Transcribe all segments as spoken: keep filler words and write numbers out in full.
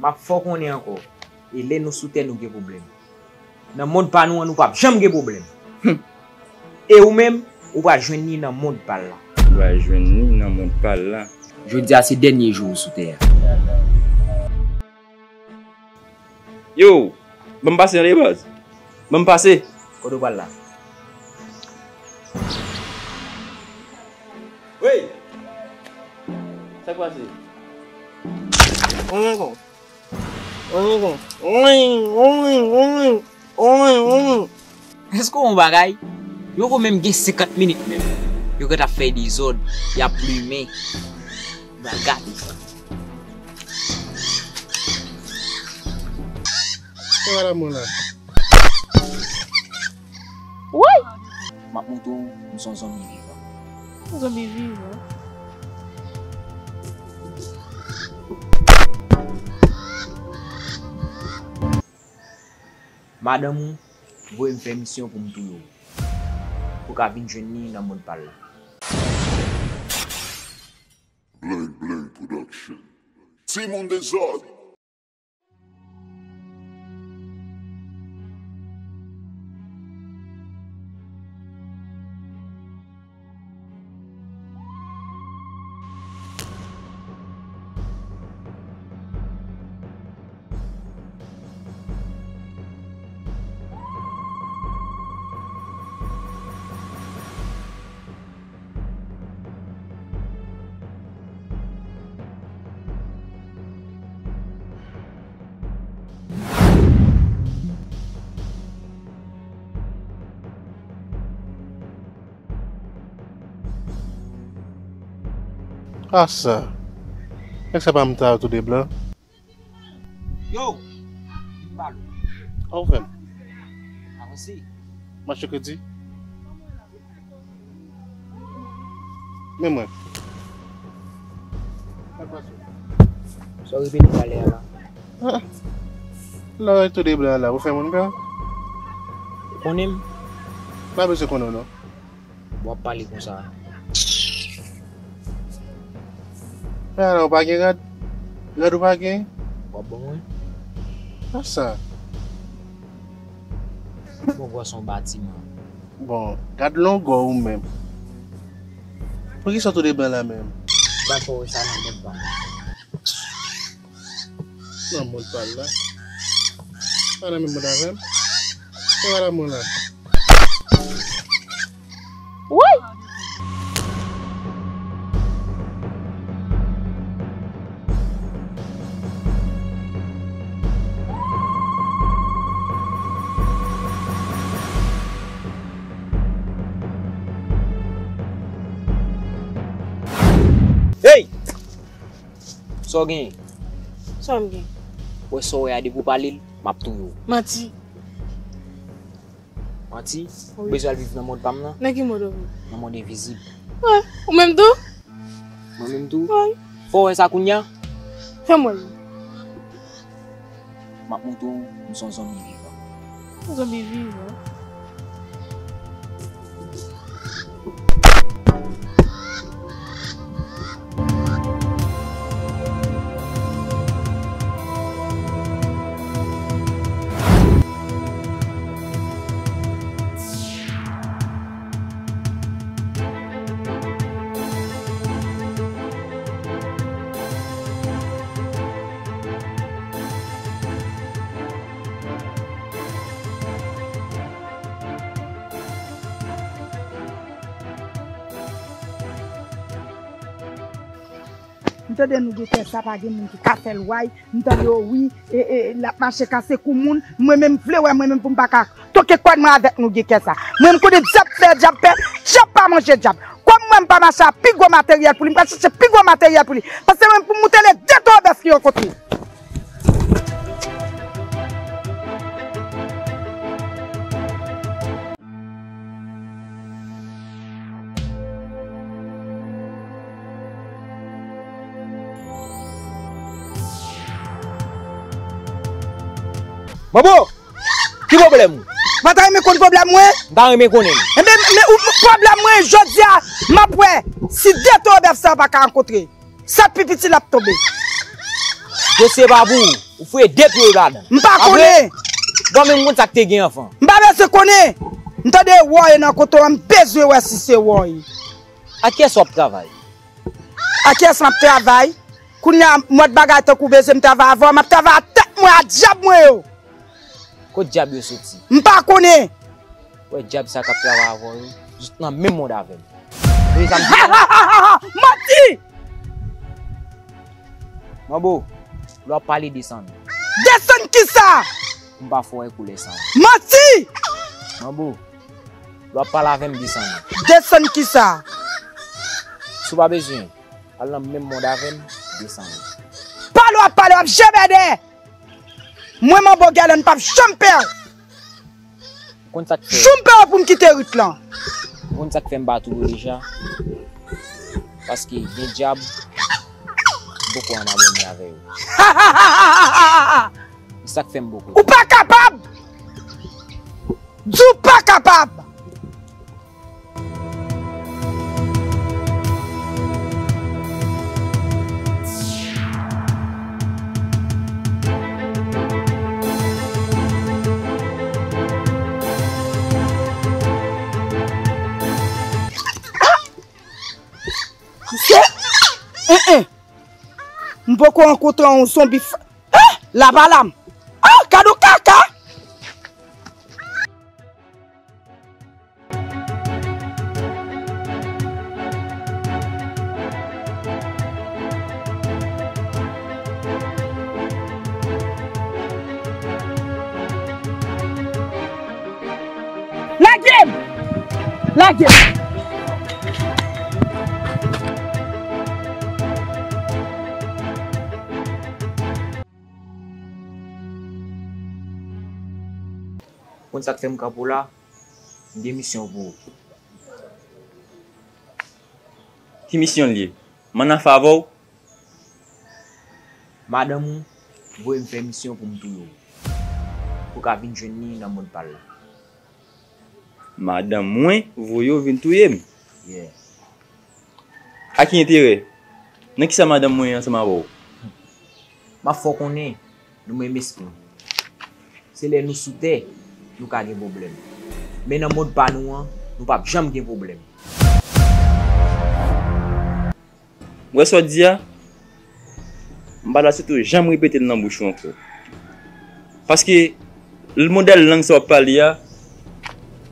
M ap fè w konnen ankò, e lè nou sou tè nou gen pwoblèm. Nan mond pa nou an, nou p ap janm gen pwoblèm. E ou menm, ou pral jwenn li nan mond pa l la. Ou pral jwenn li nan mond pa l la. Jodi a se dènye jou w sou tè a. Yo, ban m pase tande baz. Ban m pase. Kote w pral la? Wey! Sa k pase? Mwen ankò. Mwen ankò. Mwen, mwen, mwen, mwen, mwen. Èske w yon bagay? Yo ko menm gen senkant minit menm. Yo gentan ap fè dezòd, y ap limen. Bagay. Se pa lanmou la. Woy! M ap montre w, m se yon zonbi vivan. Zonbi vivan? Madanm ou voye m fè misyon pou m touye w. Pou w ka vin jwenn li nan mond pa l la. Bling Bling Production. Timoun dezòd. Ah sa. Nèg sa pa m ta tou de blan. Yo! Vin pale. Sa w fè m? Avanse. Mache kredi? Men mwen. Sa w repete talè a la? Ah. Lè w tou de blan la, ou fè moun pè? Ou konnen m? Pa bezwen konnen w non. W ap pale konsa. Men ala, ou pa gen rad? Rad ou pa gen? W ap ban mwen? Sa sa? Bon, gwa se yon batiman. Bon, gad longè w ou menm. Poukisa w tou de blan la menm? Ba fò wè sa nan mond pa m. Nan mond pa l la. Pa nan menm mond avè m. Se pa lanmou la. Woy! Hey! Sa w genyen? Sa m gen? Wè sa w wè a, depi w pale l, m ap touye w. Manti. Manti? Wi. Ou bezwen al viv nan mond pa m nan? Nan ki mond ou viv? Nan mond envizib. Wè, ou menm tou? Mwen menm tou? Wi. Fò w wè sa kounye a? Fè m wè l. M ap montre w, m se yon zonbi vivan. Zonbi vivan? M tande nou gen kè sa, pa gen moun ki ka fè l way. M tande yo wi, e, e, l ap mache kase kou moun. Mwen menm m vle wè mwen menm pou m pa ka toke kòn mwen avèk nou gen kè sa. Mwen m konnen dyab fè dyab pè, dyab pa manje dyab. Kòm mwen m pa mache a pi gwo materyèl pou li, m pral chèche pi gwo materyèl pou li. Paske mwen pou m moute le de to bèf li yon kote. Manbo, ki pwoblèm ou? Ou pa ta renmen konn pwoblèm mwen? M ta renmen konnen l. Enben, men ou, pwoblèm mwen, jodi a, m ap wè si de to bèf sa yo pa ka rankontre. Sa pi piti l ap tonbe. Dosye pa pou ou. Ou fouye de pye w ladan. M pa konnen. Bon, men m konn sa k te gen anvan. M pa bezwen konnen. M tande wè w nan kote w, m bezwen wè si se wè w. A kiyès w ap travay? A kiyès m ap travay? Kounye a, mòd bagay tankou bezwen m travay avè w, m ap travay a tèt mwen, a dyab mwen yo. Kot dyab yo soti? M pa konnen. Wè dyab sa k ap travay avè w yo, zòt nan menm mond avè m. Manti! Manbo, lè w ap pale, desann. Desann kisa? M pa fè w wè koulè san. Manti! Manbo, lè w ap pale avè m, desann. Desann kisa? Si w pa bezwen al nan menm mond avè m, desann. Pale w ap pale, w ap jemèdè! Mwen, Manbo Gèlè, m p ap janm pè w. Ou konn sa k fè? Jou m pè w pou m kite rit lan. Ou konn sa k fè m pa tou yo deja? Paske gen dyab, m poko ann abòne avè yo. Se sa k fè m poko. Ou pa kapab! Di w pa kapab! Misye, en, en. M poko rankontre yon zonbi f-, ah, laba lam. Ah, gad yon kaka. Lage m! Lage m! Konn sa k fè m kanpe w la? M gen misyon pou ou. Ki misyon l ye? M ann afè avè w? Madanm ou voye m fè misyon pou m touye w. Pou w ka vin jwenn li nan mond pa l la. Madanm mwen voye w vin touye m? Yeah. A ki enterè? Nan kisa madanm mwen ansanm avè w? M ap fè w konnen nou menm espri. Se lè nou sou tè, nou ka gen pwoblèm. Men nan mond pa nou an, nou p ap janm gen pwoblèm. Ou wè sa w di a? M pa ta sitou janm repete l nan bouch ou ankò. Paske l modèl lang sa w ap pale a,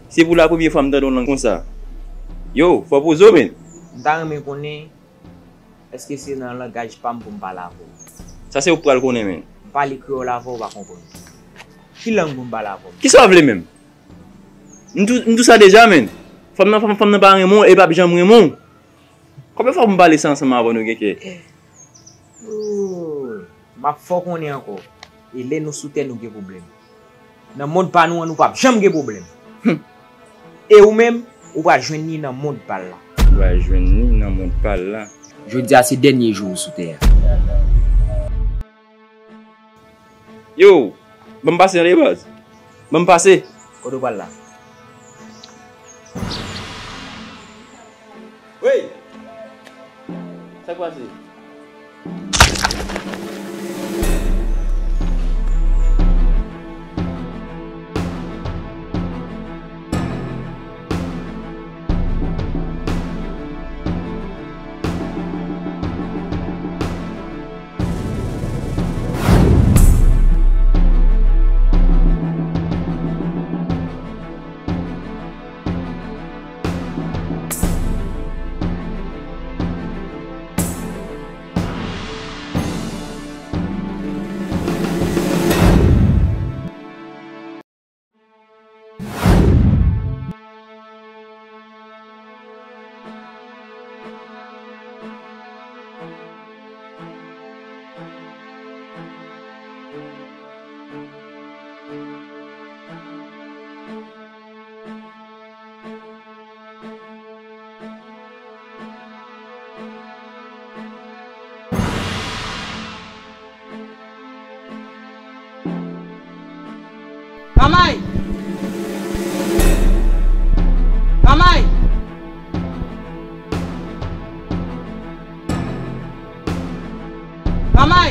se pou la premye fwa m tande yon lang konsa. Yo, fò poze w, men. M ta renmen konnen, èske se nan langaj pa m pou m pale avè w? Sa se ou k pral konnen, men. M pale kreyòl avè w, ou pa konprann. Ki lang pou m pale avè w? Kisa w vle menm? M di w, m di w sa deja, men. Fanm nan, fanm, fanm nan pa renmen w e l p ap janm renmen w. Konbyen fwa pou m pale sa ansanm avè w, nou gen kè? Oh, m ap fè w konnen ankò. E lè nou sou tè, nou gen pwoblèm. Nan mond pa nou an, nou p ap janm gen pwoblèm. Hum. E ou menm, ou pral jwenn li nan mond pa l la. Ou pral jwenn li nan mond pa l la. Jodi a se dènye jou ou sou tè a. Yo, ban m pase ale baz. Ban m pase. Kote w pral la? Wey! Sa k pase? Mamay! Mamay! Mamay!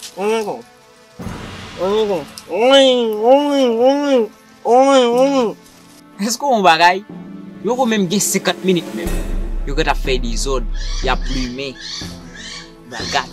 Èske w yon bagay? Yo ko menm gen senkant minit menm. Yo gentan ap fè dezòd, y ap limen. Bagay.